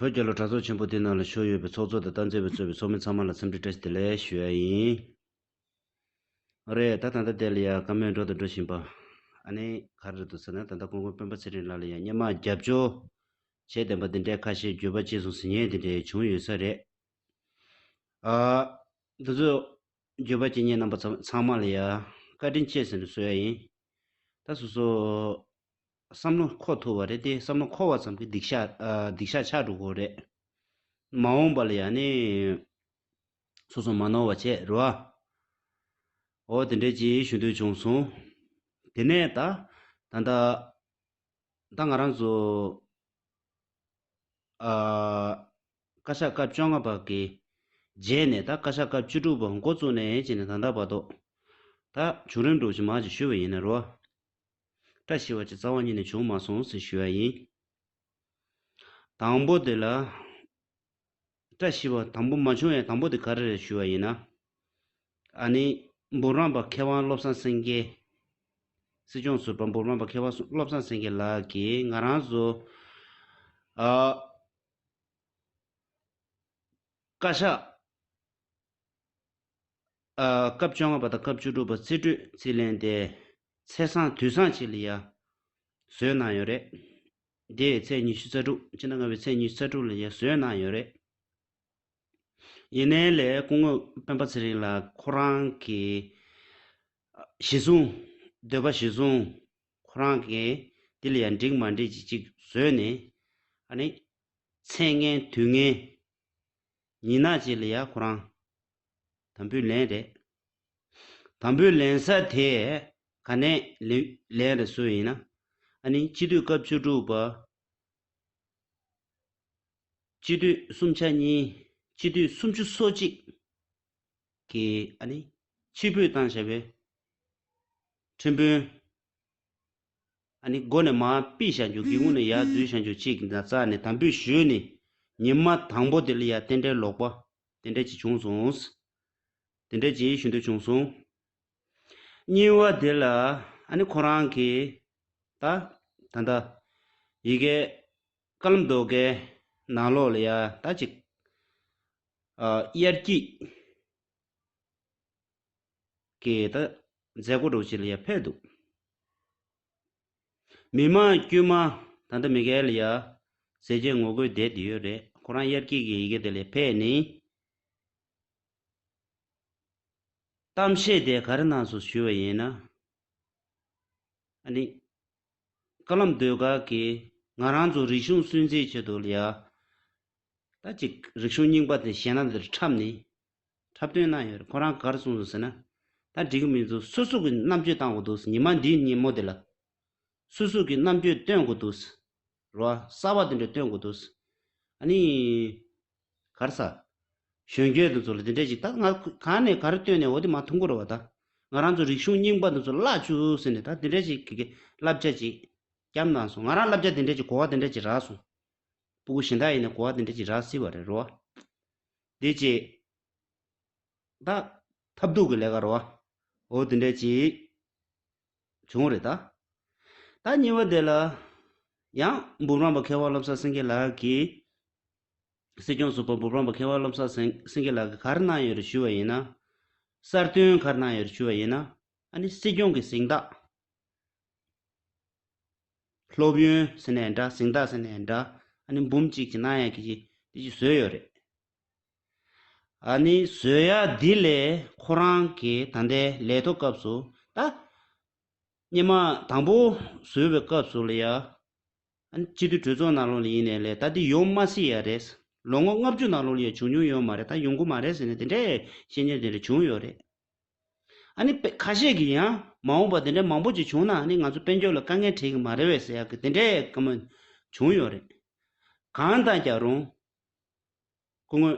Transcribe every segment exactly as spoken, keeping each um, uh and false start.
བོད་རྒྱལ་ལོ་གྲགས་ཚོགས་ཆེན་པོ་དེ་ནང་ལ་ཤོར་ཡོད་པའི་ཚོགས་གཙོ་དང་སྟངས་འཛིན་པས་གཙོས་པའི་ཚོགས་མི་ཚང་མ་ལ་འཚམས་འདྲི་བཀྲ་ཤིས་བདེ་ལེགས་ཞུ་ཡ་ཡིན། རེད། ད་ད་ལྟ་དེ་ལ་ཡ་བཀའ་མོལ་འགྲོ་དང་འགྲོ་བཞིན་པ། ཨ་ནི་ག་རེ་རེད་འདུག་ཟེར་ན། ད་ལྟ་སྐུ་ངོ་སྤེན་པ་ཚེ་རིང་ལགས་ལ་ཡ་སྔོན་མ་རྒྱབ་སྐྱོར་བྱས་བསྡད་པ་འདི་འདྲའི་ཁ་ཤས་འགྱོད་པ་སྐྱེས་སོང་ཟེར་མཁན་འདི་འདྲ་བྱུང་ཡོད་ས་རེད། ཨ། འདི་ཚོ་འགྱོད་པ་སྐྱེ་མཁན་རྣམ་པ་ཚང་ཚང་མ་ལ་ཡ་བཀའ་དྲིན་ཆེ་ཟེར་ནས་གསོལ་ཡ་ཡིན། ད་སོ་སོ་བསམ་བློ་འཁོར་ཐུབ་པ་རེད་དེ། བསམ་བློ་འཁོར་བ་ཙམ་གྱིས་སྡིག་བཤགས་ཨ། སྡིག་བཤགས་ཆགས་འགྲོ་གི་རེད། མ་འོངས་པ་ལ་ཡ་ནི་སོ་སོ་མ་ནོར་བ་བྱས་རེད་བ། འོ་དེ་འདྲས་ཅིག་ཞུ་འདོད་བྱུང་སོང་། དེ་ནས་ད་ད་ད་ད་ང་རང་ཚོ་ཨ། བཀའ་ཤག་སྐབས་བཅོ་ལྔ་པ་གི་རྗེས་ནས་ད་བཀའ་ཤག་སྐབས་བཅུ་དྲུག་པ་འགོ་བཙུགས་ནས་བྱས་ནས་ད་ལྟ་བར་དུ་ད་བྱུང་རིམ་འདྲ་ཅིག་མར་ཅིག་ཞུ་བ་ཡིན་ན་རེད་བ། བཀྲ་ཤིས་པ་ཅིག་རྩ་བ་ཉིད་ནས་བྱུང་མ་སོང་ཟེར་ཞུ་ཡ་ཡིན། དང་པོ་དེ་ལ། བཀྲ་ཤིས་པ་དང་པོ་མ་བྱུང་ཡ་དང་པོ་དེ་ག་རེ་རེད་ཞུ་བ་ཡིན་ན། ཨ་ནི་འབུམ་རམས་པ་མཁས་དབང་བློ་བཟང་སེང་གེ། སྲིད་སྐྱོང་ཟུར་པ་འབུམ་རམས་པ་མཁས་དབང་བློ་བཟང་སེང་གེ་ལགས་ཀྱིས་ང་རང་ཚོ་ཨ། བཀའ་ཤག་ཨ། སྐབས་བཅོ་ལྔ་པ་དང་སྐབས་བཅུ་དྲུག་པ་རྩིས་སྤྲོད་རྩིས་ལེན་དེ་ཚེས་བཟང་དུས་བཟང་ཅིག་ལ་ཡ་བཟོས་གནང་ཡོད་རེད། འདི་ཡི་ཚེས་ཉི་ཤུ་རྩ་དྲུག་སྤྱི་ཟླ་ལྔ་པའི་ཚེས་ཉི་ཤུ་རྩ་དྲུག་ལ་ཡ་བཟོས་གནང་ཡོད་རེད། ཡིན་ནའི་ལས་སྐུ་ངོ་སྤེན་པ་ཚེ་རིང་ལགས་ཁོ་རང་གི་གཞི་བཟུང་། འདོད་པ་གཞི་བཟུང་། ཁོ་རང་གིས་འདི་ལ་ཡ་འགྲིག་མ་འགྲིག་ཅིག་ཅིག་བཟོས་ནས། ཨ་ནི་མཚན་སྔོན་དུས་སྔོན་ཉིན་ནག་ཅིག་ལ་ཡ་ཁོ་རང་དམ་འབུལ་ལེན་རེད། དམ་འབུལ་ལེན་ས་དེ་ག་ནས་ལེན་ལེན་རེད་ཟེར་བ་ཡིན་ན། ཨ་ནི་སྤྱི་འཐུས་སྐབས་བཅུ་དྲུག་པ། སྤྱི་འཐུས་སུམ་ཆ་གཉིས། སྤྱི་འཐུས་སུམ་ཅུ་སོ་གཅིག་གི་ཨ་ནི་ཕྱིར་འབུད་བཏང་བཞག་པའི་ཁྲིམས་དཔོན། ཨ་ནི་སྒོ་ནས་མར་ཕུད་བཞག་རྒྱུ། སྒེའུ་ཁུང་ནས་ཡར་འཛུལ་བཞག་རྒྱུ་གཅིག་ནས་རྩ་ནས་དམ་འབུལ་ཞུས་ནས། ཉི་མ་དང་པོ་དེ་ལ་ཡ་རྟེན་འབྲེལ་ལོག་པ་དེ་འདྲ་ཅིག་བྱུང་སོང་། དེ་འདྲ་ཅིག་ཞུ་འདོད་བྱུང་སོང་། གཉིས་པ་དེ་ལ་ཨ་ནི་ཁོ་རང་གིས་ད་ད་ལྟ་ཡི་གེ་ཀ་ལམ་རྡོ་སྐས་ནང་ལོགས་ལ་ཡ་ད་ཅིག་ཨ། དབྱར་སྐྱིད་ཀྱི་ད་མཛད་སྒོ་འདྲ་ཅིག་ལ་ཡ་ཕེབས་འདུག་མི་མང་དཀྱུས་མ་ད་ལྟ་མི་སྒེར་ལ་ཡ་ཟས་བཅད་ངོ་རྒོལ་བསྡད་དེ་ཡོད་རེད། ཁོ་རང་དབྱར་སྐྱིད་ཀྱི་ཡི་གེ་དེ་ལ་ཕེབས་ནས། གཏམ་བཤད་དེ་ག་རེ་གནང་སོང་ཞུས་པ་ཡིན་ན། ཨ་ནི་ཀ་ལམ་ཟློས་གར་གྱིས་ང་རང་ཚོ་རིག་གཞུང་སྲུང་བརྩིའི་ཆེད་དུ་ལ་ཡ་ད་ཅིག་རིག་གཞུང་རྙིང་པ་དེ་གཞས་སྣ་དེར་འཁྲབ་ནས་འཁྲབ་སྟོན་གནང་ཡོད་རེད། ཁོ་རང་ག་རེ་གསུངས་སོང་ཟེར་ན། ད་འགྲིག་གི་མི་འདུག་སོ་སོ་གི་རྣམ་དཔྱོད་བཏང་དགོས་འདུག་ཉི་མ་འདིའི་ཉིན་མོ་དེ་ལ་སོ་སོ་གི་རྣམ་དཔྱོད་སྟོན་དགོས་འདུག་རེད་བ། གསར་པ་དེ་འདྲ་སྟོན་དགོས་འདུག་ཨ་ནི་ག་རེ་ཟ། གཞོན་སྐྱེས་དེ་ཚོ་ལ་དེ་འདྲ་ཞིག་ད་ང་གང་ནས་ག་རེ་བཏོན་ནས་འོ་དེ་མར་ཐོན་གྱི་རེད་བ། ད་ང་རང་ཚོ་རིག་གཞུང་རྙིང་པ་དེ་ཚོ་བརླག་བཅུག་ཟེར་ནས་ད་དེ་འདྲ་ཞིག་གི་གི་བསླབ་བྱ་ཅིག་བརྒྱབ་གནང་སོང་། ང་རང་བསླབ་བྱ་དེ་འདྲ་ཅིག་གོ་བ་དེ་འདྲ་ཅིག་རག་སོང་། སྤུ་གུ་གཞན་དག་ཡིན་ནའི་གོ་བ་དེ་འདྲ་ཅིག་རག་སྲིད་པ་རེད་རོ། དེ་ཅིག་ད་ཐབས་སྡུག་གི་ལས་ཀ་རོ། འོ་དེ་འདྲ་ཅིག་བྱུང་རེད་ད། ད་གཉིས་པ་དེ་ལ་ཡང་འབུམ་རམས་པ་མཁས་དབང་བློ་བཟང་སེང་གེ་ལགས་ཀྱིས། སྲིད་སྐྱོང་ཟུར་པ་འབུམ་རམས་པ་མཁས་དབང་བློ་བཟང་སེང་སེང་གེ་ལགས་ཀྱིས་ག་རེ་གནང་ཡོད་རེད་ཞུ་བ་ཡིན་ན། གསར་བཏོན་ག་རེ་གནང་ཡོད་རེད་ཞུ་བ་ཡིན་ན། ཨ་ནི་སྲིད་སྐྱོང་གི་གཟེངས་རྟགས། སློབ་ཡོན་ཟེར་ནའི་འདྲ། གཟེངས་རྟགས་ཟེར་ནའི་འདྲ། ཨ་ནི་འབུམ་གཅིག་ཅིག་གནང་ཡག་གི་ཅིག་དེ་ཅིག་བཟོས་ཡོད་རེད། ཨ་ནི་བཟོས་ཡག་འདི་ལས་ཁོ་རང་གི་ད་ལྟའི་ལས་ཐོག་སྐབས་སུ་ད། སྔོན་མ་དང་པོ་བཟོས་པའི་སྐབས་སུ་ལ་ཡ། ཨ་ནི་སྤྱི་འཐུས་གྲོས་ཚོགས་ནང་ལོགས་ལ་ཡིན་ནའི་ལས་ད་འདི་ཡོང་མ་སྲིད་ཡ་རེད། ལོ་ངོ་ལྔ་བཅུ་ནང་ལོགས་ལ་ཡ་བྱུང་མྱོང་ཡོད་མ་རེད། ད་ཡོང་གི་མ་རེད་ཟེར་ནས་དེ་འདྲའི་བཤད་མཁན་དེ་འདྲ་བྱུང་ཡོད་རེད། ཨ་ནི་དཔེ་ཁ་ཤས་ཀྱིས་ཡང་མ་འོངས་པ་དེ་འདྲའི་མང་པོ་ཅིག་བྱུང་ན་ཨ་ནི་ང་ཚོ་དཔལ་འབྱོར་ལ་དཀའ་ངལ་འཕྲད་ཀྱི་མ་རེད་པས་ཟེར་ཡག་གི་དེ་འདྲའི་བཀའ་མོལ་བྱུང་ཡོད་རེད། གང་ལྟར་ཀྱང་རུང་། སྐུ་ངོ་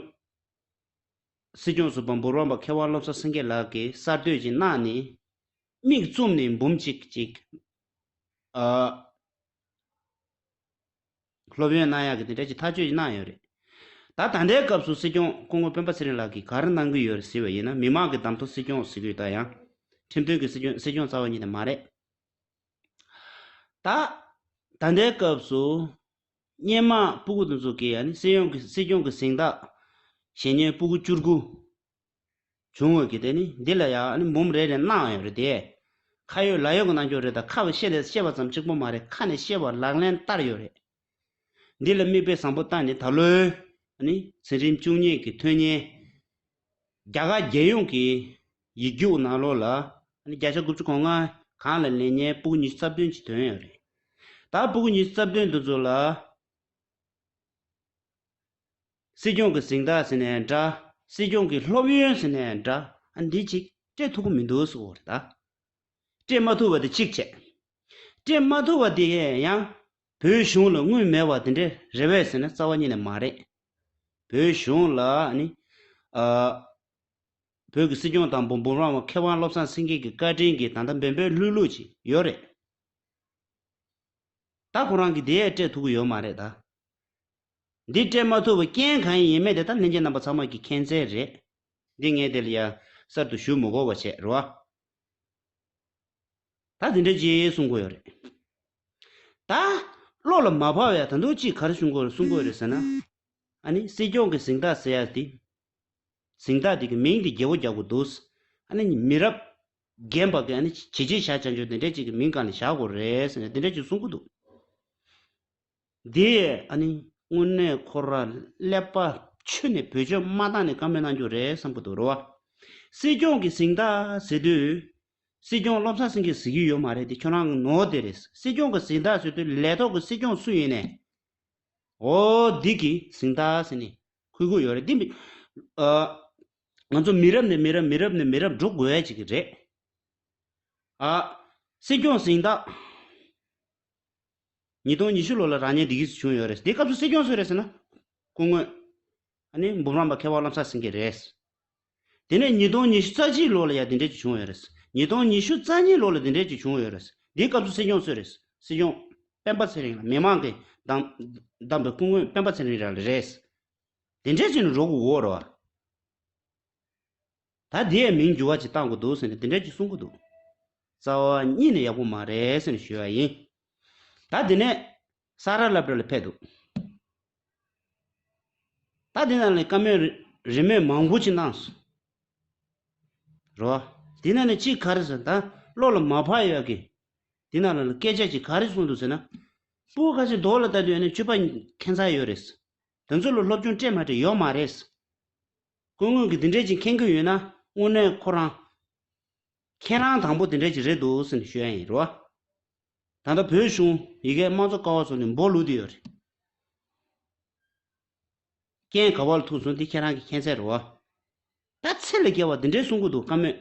སྲིད་སྐྱོང་ཟུར་པ་འབུམ་རམས་པ་མཁས་དབང་བློ་བཟང་སེང་གེ་ལགས་ཀྱིས་གསར་གཏོད་ཅིག་གནང་ནས། མིག་བཙུམ་ནས་འབུམ་གཅིག་ཅིག་ཨ། སློབ་ཡོན་གནང་ཡག་གི་དེ་འདྲ་ཅིག་ཐག་གཅོད་ཅིག་གནང་ཡོད་རེད། ད་ད་ལྟའི་སྐབས་སུ་སྲིད་སྐྱོང་སྐུ་ངོ་སྤེན་པ་ཚེ་རིང་ལགས་ཀྱིས་ག་རེ་གནང་གི་ཡོད་རེད་ཟེར་བ་ཡིན་ན། མི་མང་གི་གདམ་ཐོ་སྲིད་སྐྱོང་ཟེར་གི་ཡོད། ད་ཡང་ཁྲིམས་མཐུན་གྱི་སྲིད་སྐྱོང་སྲིད་སྐྱོང་རྩ་བ་ཉིད་ནས་མ་རེད། ད་ད་ལྟའི་སྐབས་སུ་ སྔོན་མ་སྤུ་གུ་དེ་ཚོ་གིས་ཨ་ནི་སྲིད་སྐྱོང་གི་སྲིད་སྐྱོང་གི་གཟེངས་རྟགས་བཞེས་མཁན་སྤུ་གུ་བཅུ་དགུ་བྱུང་བ་གི་དེ་ནི་འདི་ལ་ཡང་ཨ་ནི་འབུམ་རེ་རེ་གནང་ཡོད་རེད་དེ། ཁ་ཡོད་ལག་ཡོད་ཀྱི་རྣམ་འགྱུར་རེད། ད་ཁ་བ་བཤད་དེ་བཤད་པ་ཙམ་གཅིག་པོ་མ་རེད། ཁ་ནས་བཤད་པ་ལག་ལེན་བསྟར་ཡོད་རེད། འདི་ལ་མིག་དཔེ་བཟང་པོ་བལྟས་ནས་ད་ལོའི་ཨ་ནི་ཚན་རིག་བཅུ་གཉིས་ཀྱི་ཐོན་མཁན་རྒྱ་གར་རྒྱལ་ཡོངས་ཀྱི་ཡིག་རྒྱུགས་ནང་ལོགས་ལ་ཨ་ནི་བརྒྱ་ཆ་དགུ་བཅུ་གོ་ལྔ་གང་ལ་ལེན་མཁན་སྤུ་གུ་ཉི་ཤུ་རྩ་བདུན་ཅིག་ཐོན་ཡོད་རེད། ད་སྤུ་གུ་ཉི་ཤུ་རྩ་བདུན་དེ་ཚོ་ལ། སྲིད་སྐྱོང་གི་གཟེངས་རྟགས་ཟེར་ནའི་འདྲ། སྲིད་སྐྱོང་གི་སློབ་ཡོན་ཟེར་ནའི་འདྲ། ཨ་འདི་ཅིག་སྤྲད་ཐུབ་ཀྱི་མི་འདུག་ཟེར་བ་རེད་ད། སྤྲད་མ་ཐུབ་པ་དེ་གཅིག་བྱས། སྤྲད་མ་ཐུབ་པ་དེ་ཡང་བོད་གཞུང་ལ་དངུལ་མེད་པ་དེ་འདྲ་རེད་པས་ཟེར་ན་རྩ་བ་ཉིད་ནས་མ་རེད། བོད་གཞུང་ལ་ཨ་ནི་ཨ་བོད་ཀྱི་སྲིད་སྐྱོང་དང་འབུམ་འབུམ་རམས་པ་མཁས་དབང་བློ་བཟང་སེང་གེ་གི་བཀའ་དྲིན་གྱིས་ད་ལྟ་འབེན་པའི་ལྷུག་ལྷུག་ཅིག་ཡོད་རེད། ད་ཁོ་རང་གིས་དེ་ཡང་སྤྲད་ཐུབ་ཀྱི་ཡོད་མ་རེད་ད། འདི་སྤྲད་མ་ཐུབ་པའི་རྐྱེན་གང་ཡིན་མིན་དེ་ད་ལྷན་རྒྱས་རྣམ་པ་ཚང་མ་གིས་མཁྱེན་གསལ་རེད། འདི་ངས་དེ་ལ་ཡང་གསར་དུ་ཞུ་མི་དགོས་པ་བྱས་རེད་བ། ད་དེ་འདྲ་ཅིག་གསུང་གི་ཡོད་རེད། ད་བློ་ལ་མ་བབས་ཡ་ད་དུང་ཅིག་ག་རེ་གསུང་གི་ཡོད་རེད་གསུང་གི་ཡོད་རེད་ཟེར་ན། ཨ་ནི་སྲིད་སྐྱོང་གི་གཟེངས་རྟགས་ཟེར་ཡ་དེ། གཟེངས་རྟགས་དེ་གི་མིང་དེ་རྒྱལ་པོ་རྒྱག་དགོས་འདུག་ཨ་ནི་མི་རབས་རྒན་པ་གི་ཨ་ནི་བྱས་རྗེས་བཞག་བྱ་འཇོག་དེ་འདྲ་ཅིག་གི་མིང་སྒང་ལ་བཞག་དགོས་རེད་ཟེར་ནས་དེ་འདྲ་ཅིག་གསུང་གི་འདུག་དེ་ཨ་ནི་དངོས་གནས་ཁོ་ར་ཀླད་པ་ཆུ་ནས་བེད་སྤྱོད་མ་བཏང་ནས་བཀའ་མོལ་གནང་རྒྱུ་རེད་བསམ་གི་འདུག་རེད་བ། སྲིད་སྐྱོང་གི་གཟེངས་རྟགས་ཟེར་དུས། སྲིད་སྐྱོང་བློ་བཟང་སེང་གེ་ཟེར་གྱི་ཡོད་མ་རེད་དེ་ཁྱོད་རང་གི་ནོར་དེ་རེད། སྲིད་སྐྱོང་གི་གཟེངས་རྟགས་ཟེར་དུས་ལས་ཐོག་གི་སྲིད་སྐྱོང་སུ་ཡིན་ནས། འོ་འདི་གི་གཟེངས་རྟགས་ཟེར་ནས་འཁོད་གི་ཡོད་རེད་དེ། ཨ། ང་ཚོ་མི་རབས་ནས་མི་རབས་མི་རབས་ནས་མི་རབས་འགྲོ་དགོས་ཡ་ཅིག་གི་རེད། ཨ། སྲིད་སྐྱོང་གཟེངས་རྟགས། ཉིས་སྟོང་ཉི་ཤུ་ལོ་ལ་རག་མཁན་འདི་གིས་བྱུང་ཡོད་རེད། དེ་སྐབས་སུ་སྲིད་སྐྱོང་སུ་རེད་ཟེར་ན། སྐུ་ངོ་། ཨ་ནི་འབུམ་རམས་པ་མཁས་དབང་བློ་བཟང་སེང་གེ་རེད། དེ་ནས་ཉིས་སྟོང་ཉི་ཤུ་རྩ་གཅིག་ལོ་ལ་ཡང་དེ་འདྲས་ཅིག་བྱུང་ཡོད་རེད། ཉིས་སྟོང་ཉི་ཤུ་རྩ་གཉིས་ལོ་ལ་དེ་འདྲས་ཅིག་བྱུང་ཡོད་རེད། དེའི་སྐབས་སུ་སྲིད་སྐྱོང་སུ་རེད། སྲིད་སྐྱོང་སྤེན་པ་ཚེ་རིང་ལ་མི་མང་གིས་བདམས་བདམས་པའི་སྐུ་ངོ་སྤེན་པ་ཚེ་རིང་རང་ལ་རེད། དེ་འདྲས་ཅིག་ནས་འགྲོ་དགོས་ཡོད་རེད་བ། ད་དེའི་མིང་འགྱུར་བ་ཅིག་བཏང་དགོས་འདུག་ཟེར་ནས་དེ་འདྲ་ཅིག་གསུང་གི་འདུག་རྩ་བ་ཉིད་ནས་ཡག་པོ་མ་རེད་ཟེར་ནས་ཞུ་བ་ཡིན། ད་དེ་ནས་ས་རཱ་སློབ་གྲྭ་ལ་ཕེབས་འདུག་ད་དེ་ནང་ལ་བཀའ་མོལ་རི་རི་མོས་མང་པོ་ཅིག་གནང་སོང་། རོ། དེ་ནང་ནས་གཅིག་ག་རེ་ཟེར་ད་བློ་ལ་མ་བབས་ཡོད་ཀི། དེ་ནང་ལ་སྐད་ཆ་ཅིག་ག་རེ་གསུངས་འདུག་ཟེར་ན། སྤུ་གུ་ཁ་ཤས་མདོ་ལ་ལྟ་དུས་ཨ་ནི་སྤྱོད་པ་ཁྱད་མཚར་ཡོད་རེད། དེ་ཚོ་ལ་སློབ་སྦྱོང་སྤྲད་མ་སྤྲད་ཡོད་མ་རེད། སྐུ་ངོ་གིས་འདི་འདྲས་ཅིག་མཁྱེན་གྱི་ཡོད་ན་དངོས་གནས་ཁོ་རང་། ཁྱེད་རང་དང་པོ་འདི་འདྲས་ཅིག་རེད་འདུག་ཟེར་ནས་ཞུ་ཡ་ཡིན་རོ། ད་ལྟ་བོད་གཞུང་ཡི་གེ་དམངས་གཙོ་ཀ་བ་སོགས་ནས་འབོ་ལུག་དེ་ཡོད་རེད། རྐྱེན་ག་བ་ལ་ཐུག་སོང་འདི་ཁྱེད་རང་གི་མཁྱེན་གསལ་རེད་བ། ད་ཚེ་ལས་བརྒལ་བ་འདི་འདྲས་གསུང་གི་འདུག་བཀའ་མོལ།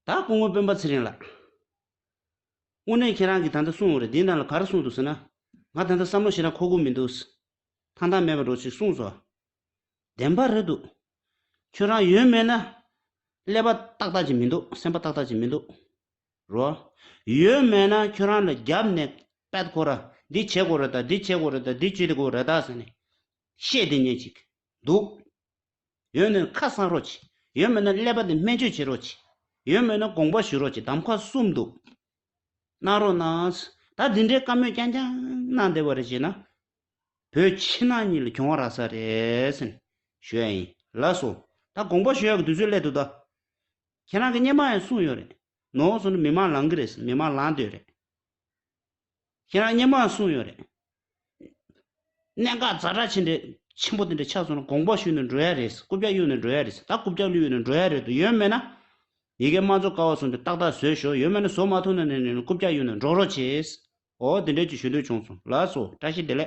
ད་སྐུ་ངོ་སྤེན་པ་ཚེ་རིང་ལགས། དངོས་གནས་ཁྱེད་རང་གིས་ད་ལྟ་གསུངས་པ་རེད། འདིའི་ནང་ལ་ག་རེ་གསུངས་འདུག་ཟེར་ན། ང་ད་ལྟ་བསམ་བློ་ཞེ་དྲག་འཁོར་གྱི་མི་འདུག་ཐང་ཐང་མེད་པ་འགྲོ་ཞིག་གསུངས་སོང་། བདེན་པ་རེད་འདུག་ཁྱོད་རང་ཡོད་མེད་ན། ཀླད་པ་ཏག་ཏག་ཅིག་མི་འདུག་སེམས་པ་ཏག་ཏག་ཅིག་མི་འདུག་རོ། ཡོད་མེད་ན་ཁྱོད་རང་ལ་རྒྱབ་ནས་པད་ཁོ་ར་འདི་བྱེད་དགོས་རེད་ད་འདི་བྱེད་དགོས་རེད་ད་འདི་བྱེད་དགོས་རེད་ད་ཟེར་ནས་བཤད་བསྡད་མཁན་ཅིག་འདུག་ཡོད་ན་ཁ་གསང་རོགས་གྱིས། ཡོད་མེད་ན་ཀླད་པ་དེ་སྨན་བཅོས་བྱེད་རོགས་གྱིས། ཡོད་མེད་ན་དགོངས་པ་ཞུ་རོགས་གྱིས། གདམ་ཁ་གསུམ་འདུག་གནང་རོགས་གནང་། ད་འདི་འདྲའི་བཀའ་མོལ་རྐྱང་རྐྱང་གནང་བསྡད་པ་རེད་ཅེ་ན། བོད་ཕྱི་ནང་གཉིས་ལ་གྱོང་རག་ས་རེད་ཟེར་ནས་ཞུ་ཡ་ཡིན། ལགས་སོ། ད་དགོངས་པ་ཞུ་ཡག་གི་དུས་ཚོད་སླེབས་འདུག་ད། ཁྱེད་རང་གིས་སྔོན་མ་ཡང་གསུངས་ཡོད་རེད། ནོར་སོང་ན་མི་མང་ལངས་ཀྱི་རེད། མི་མང་ལངས་སྡོད་རེད། ཁྱེད་རང་སྔོན་མ་གསུངས་ཡོད་རེད། གནད་འགག་ཛ་དྲག་ཆེ་འདྲ་ཆེན་པོ་དེ་འདྲ་ཆགས་སོང་ན་དགོངས་པ་ཞུས་ནས་འགྲོ་ཡ་རེད། རྐུབ་བཀྱག་གཡུགས་ནས་འགྲོ་ཡ་རེད། ད་རྐུབ་བཀྱག་གཡུགས་ནས་འགྲོ་ཡ་རེད་དོ། ཡོད་མེད་ན། ཡི་གེ་དམངས་གཙོ་ཀ་བ་བཟོ་འདྲ་ཏག་ཏག་བཟོས་ཤོག་ཡོད་མེད་ན་བཟོ་མ་ཐུབ་ན་ནས་ནས་རྐུབ་བཀྱག་གཡུགས་ནས་འགྲོ་རོགས་བྱེད། འོ་དེ་འདྲ་ཅིག་ཞུ་འདོད་བྱུང་སོང་། ལགས་སོ། བཀྲ་ཤིས་བདེ་ལེགས།